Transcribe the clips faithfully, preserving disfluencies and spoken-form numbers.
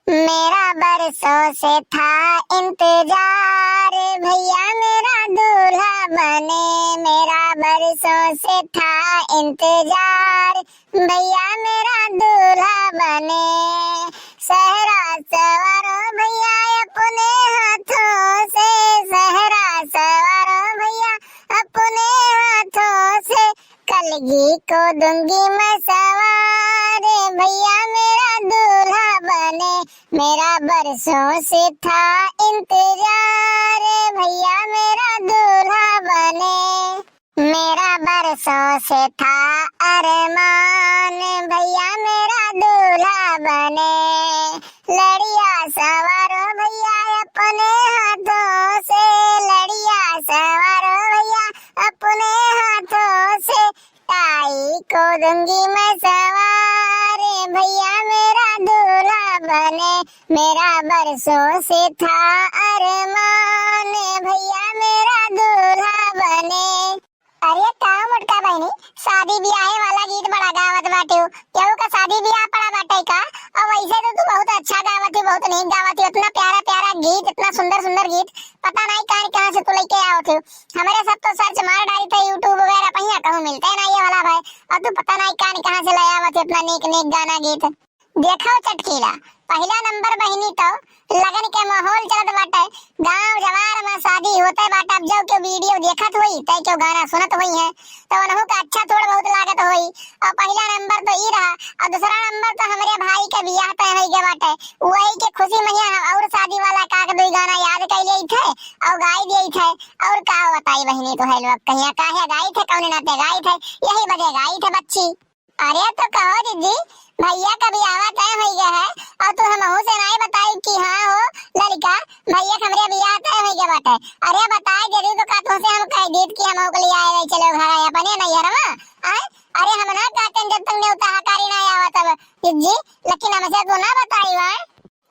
मेरा बरसों से था इंतजार, भैया मेरा दूल्हा बने। मेरा बरसों से था इंतजार, भैया मेरा दूल्हा बने। सहरा सवारो भैया अपने हाथों से, सहरा सवारो भैया अपने हाथों से, कलगी को दूंगी मैं सवार, भैया मेरा दूल्हा बने। मेरा बरसों से था इंतजार, भैया मेरा दूल्हा बने। मेरा बरसों से था अरमान, भैया मेरा दूल्हा बने। लड़िया सवारो भैया अपने हाथों से, लड़िया सवारो भैया अपने हाथों से, ताई को दूंगी मैं सवार, भैया मेरा दूल्हा बने। मेरा बरसों से था अरमान, भैया मेरा दूल्हा बने। अरे का मोटका बहिनी, शादी बियाहे वाला गीत बड़ा गावत बाटे हो, केहू का शादी बियाह पड़ा बाटे का? और वैसे तो तू बहुत अच्छा गावत ही, बहुत नीक गावत ही, इतना प्यारा प्यारा गीत, इतना सुंदर सुंदर गीत, पता नहीं कहाँ कहाँ से तू लेके आवत हो। हमरे सब तो search मार डाली थे YouTube वगैरह, पहिया कहूँ मिलते ना ये वाला भाई, और तू पता नहीं कहाँ कहाँ से ले आवत हो इतना नीक नीक गाना गीत। देखो चटकीला, पहिला नंबर बहिनी तो लगन के माहौल चलत बाटे, गांव जवार में शादी होते बाटे। अब जो केहू video देखत होई, ते केहू गाना सुनत होई है, तो उनहू का अच्छा थोड़ा बहुत लागत होई। और पहिला नंबर तो ई रहा, और दूसरा नंबर तो हमरे भाई के बियाह तय होई गए बाटे, वही के खुशी में यहाँ और शादी वाला का एक दुई गाना याद कर लिए थे और गाई दिए थे। और का बताई बहिनी, तो है लोग कहिया काहे गाई थे, कौन नाते गाई थे, यही बजे गाई थे बच्ची। अरे तो कहो दीदी, भैया का बियाहवा तय होई गया है और तू हमहू से नाई बताई कि हाँ हो लड़का, भैया के हमरे बियाह तय होई गया बाटे। अरे बताए दीदी तो का तुमसे हम कह दीत कि हम ओके लिए आए रही चलो घर आए अपने नैहरवा। आए, अरे हम ना कहते जब तक न्योता हकारी ना आवा तब दीदी, लेकिन हमसे तू ना बताई बा।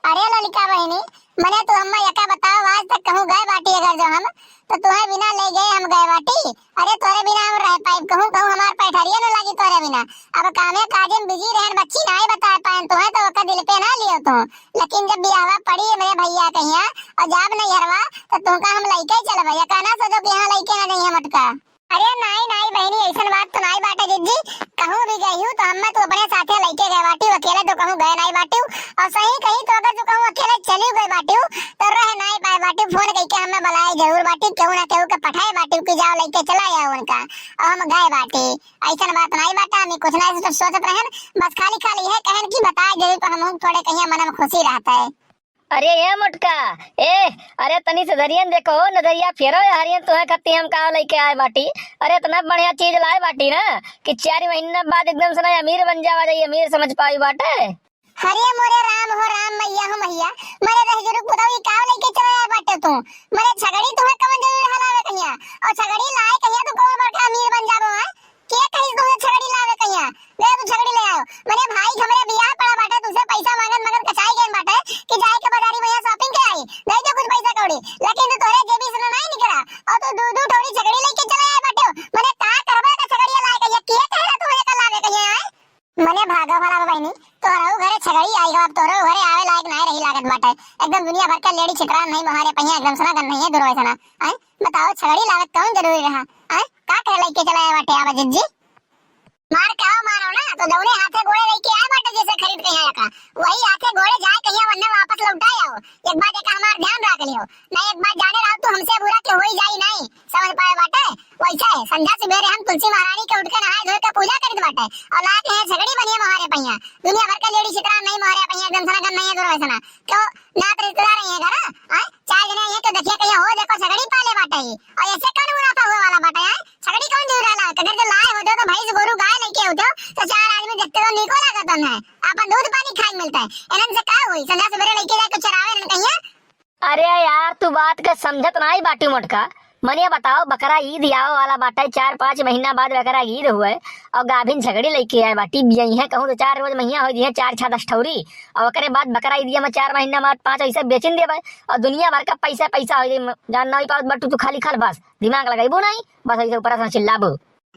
अरे ललिका बहिनी, मने तू हम्मा यका बताओ, आज तक कहूँ गए बाटी अगर जो हम, तो तुहे बिना ले गए हम गए बाटी? अरे तोरे बिना हम रह पाइब कहूँ, कहूँ हमार पैठरिया न लागी तोरे बिना। अब कामे काजे में busy रहन बच्ची, नाई बताए पाएन तुहे, तो ओकर दिल पे ना लियो तू। लेकिन जब बियाहवा पड़ी हमरे भैया कहिया और जाब नैहरवा, तो तुमका हम लइके चलबे, यका ना सोचो कि यहाँ लइके ना जइहे मटका। अरे नाई, नाई बहिनी, ऐसन बात तो नाई बाटे जिज्जी, कहूँ भी गई हूँ तो हम्मे तू अपने साथे लइके गए बाटी, अकेले तो कहूँ गए नाई बाटी। और सही कही तो अगर तू कहूँ अकेले चली गई बाटी, तो रह नाई पाए बाटी, phone कइके हम्मे बुलाए जरूर बाटी, केहू ना केहू के पठाए बाटी कि जाओ लइके चला आओ उनका, और हम गए बाटी। ऐसन बात नाई बाटे, हम कुछ ना ऐसे तो सोचत रहन, बस खाली खाली है कहन कि बताए जरूर, तो हम थोड़े कहिया मन में खुशी रहता है। अरे ए मोटका, ए, अरे तनी से धरियन देखो, नजरिया फेरो यारियन, तुहे खत्ती हम का लइके आए बाटी। अरे इतना बढ़िया चीज लाए बाटी ना कि चार महीना बाद एकदम से ना अमीर बन जावा जाई, अमीर समझ पाई बाटे। अरे मोरे राम हो राम, मैया हो मैया, मरे दहिजरू पुतऊ ई का लइके चले आए बाटे तू? मरे छगड़ी तुहे कवन जरूरी हलावे कहिया? और छगड़ी लाए कहिया तू कौन बड़का अमीर बन जाबो है? के कहिस तोहे छगड़ी लावे कहिया? ले तू छगड़ी ले आयो। मने भाई हमरे बियाह पड़ा बाटे, तुझसे पैसा मांगत मांगत कचाई गए बाटे कि जाए के बाजारी में यहाँ shopping के आई, दे दे कुछ पैसा कौड़ी, लेकिन तू तोहरे जेबी से ना नहीं निकला और तू दू दू ठौरी छगड़ी लेके चले आए बाटे। मने का करबे का छगड़ी लाए कहिया? के कहे तू ये का लावे कहिया आए? मने भागो भला बहिनी, तोहरो घरे छगड़ी आई हो, अब तोहरो घरे आवे लायक नहीं रही लागत बाटे। एकदम दुनिया भर का लेडी छितरान नहीं मोहारे पहिया, एकदम सना गन नहीं है दुर्वासना। आए बताओ छगड़ी लावत कौन जरूरी रहा? आए का करे लेके चला आए बाटे आवा जिज्जी? मार का मारो ना, तो जौने हाथे गोड़े लेके आए बाटे जैसे खरीद के यहाँ का, वही हाथे गोड़े जाए कहिया वरना वापस लौटा आओ। एक बात एक हमार ध्यान रख लियो, नहीं एक बात जाने रहो तू हमसे बुरा के होई जाई नहीं, समझ पाए बाटे? वैसे संझा सुबेरे हम तुलसी महारानी के उठ के नहाए धोए के पूजा करित बाटे और लाके है छगड़ी बनिए मोहारे पहिया। दुनिया भर के लेडी छितरा नहीं मोहारे पहिया, एकदम सना गन नहीं है दुर्वासना। क्यों नात रिश्तेदार है घर, आए चार जने ये तो देखिए कहिया हो देखो छगड़ी पाले बाटे ही। और ऐसे कौन मुनाफा हुए वाला बाटे है? छगड़ी कौन जीव रहला? अगर जो लाए होते तो भैंस गोरू गाय लेके होते तो चार आदमी देखते तो निको लागत है, अपन दूध पानी खाए मिलता है। इनन से का हुई? संझा सुबेरे लेके जाए तो चरावे इनन कहिया। अरे यार, तू बात के समझत नाई बाटी मोटका। मने बताओ, बकरा ईद आवे वाला बाटे, चार पाँच महीना बाद बकरा ईद हुए और गाभिन छगड़ी लेके आए बाटी, बियइहे कहूँ तो चार रोज महिया हो दिए, चार छह दस ठौरी, और ओकरे बाद बकरा ईदिया में चार महीना बाद पाँच ऐसे बेचिन देबे और दुनिया भर का पैसा पैसा हो जाए। जान नाई पावत बाटू तू खाली खाल बस दिमाग लगाइबू नाई, बस ऐसे ऊपर से चिल्लाबू।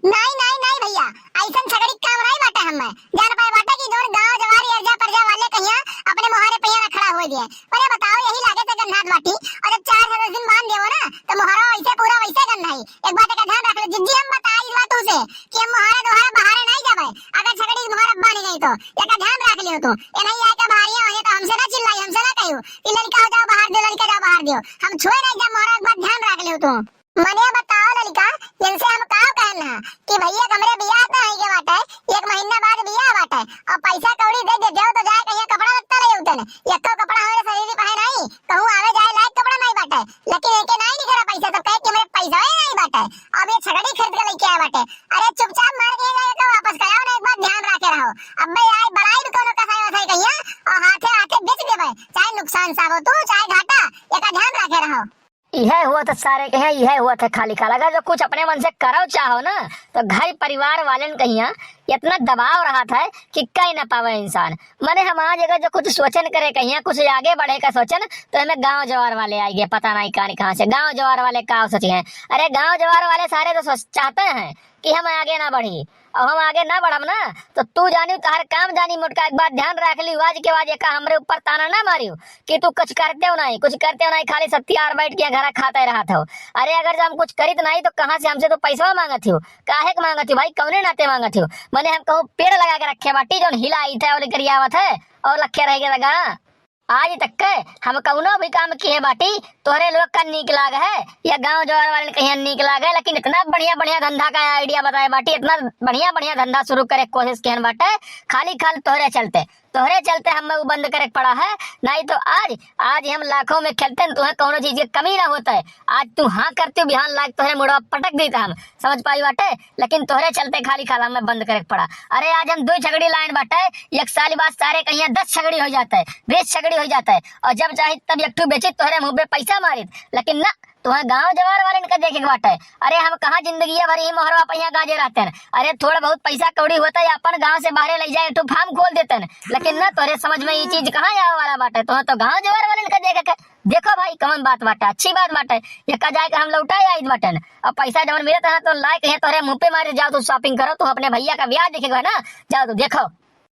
नाई, नाई, नाई भैया, ऐसन छगड़ी काम नाई बाटे हम्मे। जान पाए बाटे कि जौन गांव जवार, एरजा परजा वाले कहिया अपने मोहारे पहिया ना खड़ा हो। दिए। पर ये बताओ, यही लागे से गन्हात बाटी, और जब चार से दस दिन बांध देवो ना, तो मोहरा वैसे पूरा वैसे गन्हाई। एक बात का ध्यान रख लो जिज्जी, हम बताई इस बात तुमसे कि हम मोहारे दोहारे बहारे नहीं जावे। अगर छगड़ी मोहरा बांध गई तो एका ध्यान रख लियो तू। ये नहीं आए के बहारिया हो तो हमसे ना चिल्लाई, हमसे ना कहियो कि लड़का हो जाओ बहार दियो, लड़का जाओ बहार दियो। हम छुए नहीं जा मोहरा, एक बात ध्यान रख लियो तू। मने बताओ लड़का, इनसे हम का कहन हा कि भैया हमरे बियाह तो है के बाटे, एक महीना बाद बियाह बाटे, और पैसा कौड़ी दे दे देव तो जाए कहिया कपड़ा लत्ता ले उतन, एको कपड़ा हमरे शरीर पे है नहीं, कहूँ आवे जाए लायक कपड़ा नहीं बाटे, लेकिन एके नहीं निकला पैसा, तो कहे कि हमरे पैसा ही नहीं बाटे, अब ये छगड़ी खरीद के लेके आए बाटे। अरे चुपचाप मार के जाए तो वापस कराओ ना, एक बात ध्यान रखे रहो। अब भाई आए बड़ाई भी कोनो कसाई वसाई कहिया और हाथे हाथे बेच देवे, चाहे नुकसान साबो तू चाहे घाटा, एका ध्यान रखे रहो। इहे हुआ था सारे के यहाँ, इहे हुआ था खाली खाल। अगर जो कुछ अपने मन से करो चाहो ना, तो घर परिवार वालन कहिया इतना दबाव रहत है कि कह ना पावे इंसान। मने हम आज अगर जो कुछ सोचन करे कहिया, कुछ आगे बढ़े का सोचन, तो हमें गांव जवार वाले आएंगे, पता नहीं कहाँ कहाँ से गांव जवार वाले का सोचे हैं। अरे गांव जवार वाले सारे तो सोच, चाहते हैं कि हम आगे ना बढ़ी, अब हम आगे ना बढ़ब ना, तो तू जानियो, तोहर काम जानी मोटका। एक बात ध्यान रख लियो, आज के बाद एका हमरे ऊपर ताना ना मारियो कि तू कुछ करते हो नहीं, कुछ करते हो नहीं, खाली सत्यार बैठ के घरा खाते रहत हो। अरे अगर जो हम कुछ करित नहीं तो कहाँ से हमसे तू पैसा मांगत हो? काहे के मांगत हो भाई? कौने नाते मांगत हो? मने हम कहूँ पेड़ लगा के रखे बाटी जौन हिलाइत है और गरियावत है और लखे रह गया गाना। आज तक के हम कौनो भी काम किहे बाटी, तोहरे लोग का नीक लाग है या गांव जवार वाले कहिया नीक लाग है, लेकिन इतना बढ़िया बढ़िया धंधा का idea बताए बाटी, इतना बढ़िया बढ़िया धंधा शुरू करे के कोशिश किहन बाटे, खाली खाल तोहरे चलते, तोहरे चलते हमें वो बंद करे के पड़ा है। नहीं तो आज, आज हम लाखों में खेलते न, तुम्हें कौनो चीज की कमी ना होता है। आज तू हाँ करती हो, बिहान लाग तोहरे मुड़वा पटक देता हम, समझ पाई बाटे। लेकिन तोहरे चलते खाली खाल हमें बंद करे के पड़ा। अरे आज हम दो छगड़ी लाइन बाटे, एक साल बाद सारे कहिया दस छगड़ी हो जाता है, बीस छगड़ी हो जाता है, और जब चाहे तब एक ठू बेचित तोहरे मुंह पे पैसा मारित। लेकिन ना, तुम्हें गांव जवार वाले इनका देखे के बाटे। अरे हम कहाँ जिंदगी भर ही मोहरवा पे यहाँ गाजे रहते हैं। अरे थोड़ा बहुत पैसा कौड़ी होता है, अपन गांव से बाहरे ले जाए, एक ठू फार्म खोल देते हैं। लेकिन ना, तोहरे समझ में ये चीज कहाँ आवे वाला बाटे? तुम्हें तो गांव जवार वाले इनका देखे के। देखो भाई, कौन बात बाटे, अच्छी बात बाटे, ये का जाए के हम लौटा आइत बाटे। अब पैसा जवन मिलत है तो लायक है तोहरे मुंह पे मारे, जाओ तू shopping करो, तू अपने भैया का ब्याह देखे के बा ना, जाओ तू देखो।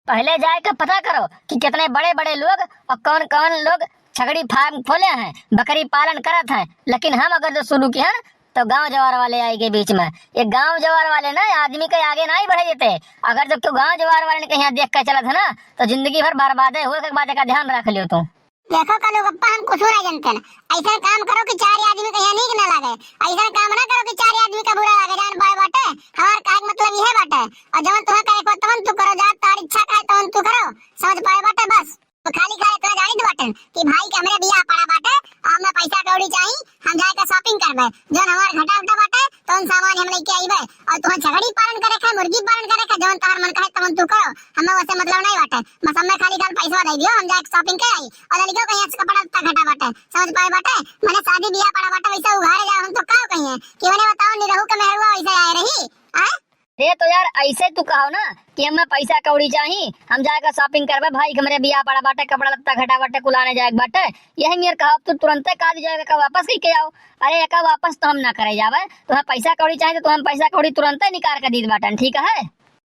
पहले जाए के पता करो कि कितने बड़े बड़े लोग और कौन कौन लोग छगड़ी फार्म खोले हैं, बकरी पालन करत हैं, लेकिन हम अगर जो शुरू किहन तो गांव जवार वाले आए के बीच में। ये गांव जवार वाले ना आदमी के आगे नहीं बढ़े देते। अगर जो तू गांव जवार वाले के यहाँ देख के चलत है ना, तो जिंदगी भर बर्बादे हुए के बात का ध्यान रख लियो तू। देखो कलू बप्पा, हम कुछ नहीं जानते न। ऐसा काम करो कि चार आदमी के यहाँ नीक ना लागे, ऐसा काम ना करो कि चार आदमी का बुरा लागे। जान पाए बाटे, हमार कहे के मतलब यह बाटे। और जवन तुम्हें करे को तवन तू करो, जा तार इच्छा का है तवन तू करो, समझ पाए बाटे बस। तो खाली खाली इतना जानित बाटे कि भाई के हमरे बियाह पड़ा बाटे, और हमें पैसा कौड़ी चाही, हम जाए के shopping करबे, जौन हमार घटा उटा बाटे तौन सामान हम लेके आइबे। और तुम्हें छगड़ी पालन करे के, मुर्गी पालन करे के, जौन तोहर मन कहे तवन तू करो, हमें वैसे मतलब नहीं बाटे। बस हमें खाली खाल पैसा दे दियो, हम जाए shopping के आई। और लड़कियों के यहाँ से कपड़ा लत्ता घटा बाटे, समझ पाए बाटे, मने शादी बियाह पड़ा बाटे, वैसे उघारे जाओ हम तो का कहिए कि मने बताओ निरहू के मेहरुआ वैसे आए रही, आए? अरे तो यार ऐसे तू कहो ना कि हमें पैसा कौड़ी चाही, हम जाए के shopping करबे, भाई के हमरे बियाह पड़ा बाटे, कपड़ा लत्ता घटा बाटे, कुलाने जाए के बाटे, यही मेर कहो, तू तुरंते कह दी जाए का वापस कह के आओ। अरे एका वापस तो हम ना करे जावे, तुम्हें पैसा कौड़ी चाही तो तुम्हें पैसा कौड़ी तुरंते निकाल के दीत बाटन, ठीक है?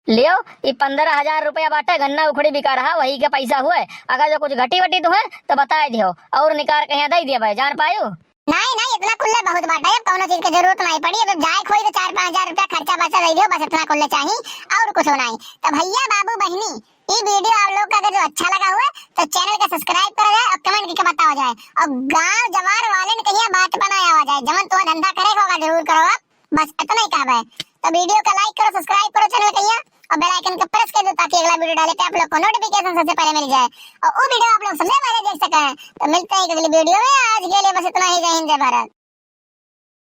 लियो, ई पन्द्रह हजार रुपया बाटे, गन्ना उखड़ी बिका रहा, वही के पैसा हुए। अगर जो कुछ घटी वटी तुहे तो बताए दियो, और निकार के यहाँ दे दिए भाई, जान पायो। नहीं नहीं, इतना कुल्ले बहुत बाटे, अब कौनो चीज के जरूरत नहीं पड़ी। अब जाए खोई तो चार पाँच हजार रुपया खर्चा बर्चा दे दियो, बस इतना कुल्ले चाही, और कुछ नहीं। तो भैया बाबू बहनी, ई video आप लोग का अगर जो अच्छा लगा हुआ तो channel का subscribe करा जाए और comment करके बताओ जाए, और गांव जवार वाले ने कहिया बात बनाया हुआ जाए, जवन तुम्हें धंधा करे होगा जरूर करो आप। बस इतना ही कहबे। तो video का like करो, subscribe करो channel कहिया, और bell icon का press कर दो, ताकि अगला video डाले पे आप लोग को notification सबसे पहले मिल जाए और वो video आप लोग सबसे पहले देख सकें। तो मिलते हैं अगली video में। आज के लिए बस इतना ही। जय हिंद, जय भारत।